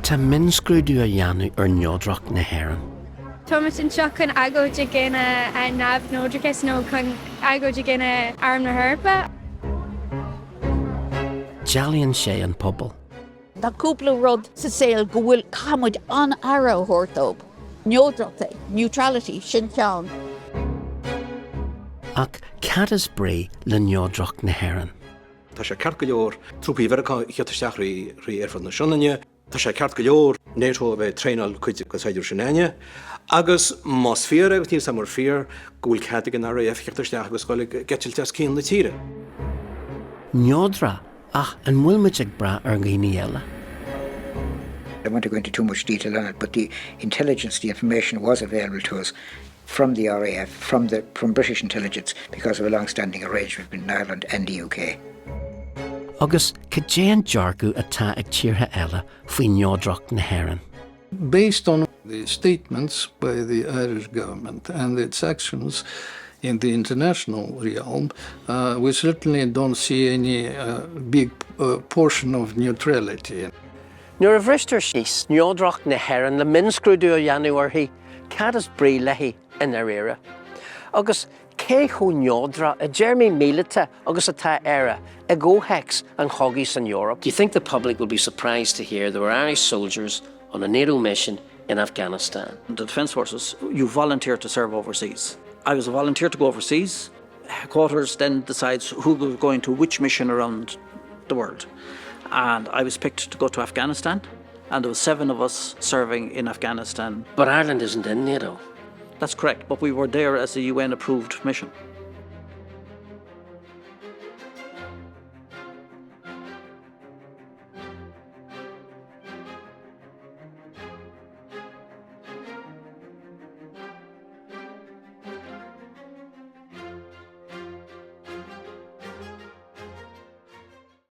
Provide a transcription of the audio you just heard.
Tá mionscrúdú á dhéanamh ar neodracht na hÉireann. Táimid anseo chun agóid i gcoinne neamhneodrachas nó chun agóid i gcoinne Arm na hEorpa. Dealaíonn sé an pobal. Tá cúpla rud sa saol go bhfuil, caithfidh muid an-aire a thabhairt dóibh. Neodracht, neutrality, sin ceann. Ach cad is brí le neodracht na hÉireann? Tá sé ceart go leor trúpaí Mheiriceá a theacht isteach thrí aerfort na Sionainne. Tá sé ceart go leor NATO a bheith ag traenáil cuid de saighdiúirí s'againne. Agus más fíor é, agus níl 's agam ar fíor, go bhfuil cead ag an RAF theacht isteach agus dul ag eitilt os cionn na tíre. Neodracht, ach an bhfuil muid ag brath ar dhaoine eile? I won't go into too much detail on it, but the intelligence, the information was available to us from the RAF, from, the, from British intelligence, because of a long-standing arrangement between Ireland and the UK. Agus cad é an dearcadh atá ag tíortha eile faoi neodracht na hÉireann? Based on the statements by the Irish government and its actions in the international realm, uh, we certainly don't see any uh, big uh, portion of neutrality. Nuair a bhristear síos neodracht na hÉireann le mionscrúdú a dhéanamh uirthi, cad is brí léi i ndáiríre? Agus cé chomh neodrach i dtéarmaí míleata agus atá Éire i gcomhthéacs an chogaidh san Eoraip? Do you think the public will be surprised to hear there were Irish soldiers on a NATO mission in Afghanistan? The Defence Forces, you volunteer to serve overseas. I was a volunteer to go overseas. Headquarters then decides who was going to which mission around the world. And I was picked to go to Afghanistan and there were seven of us serving in Afghanistan. But Ireland isn't in NATO. That's correct, but we were there as a UN approved mission.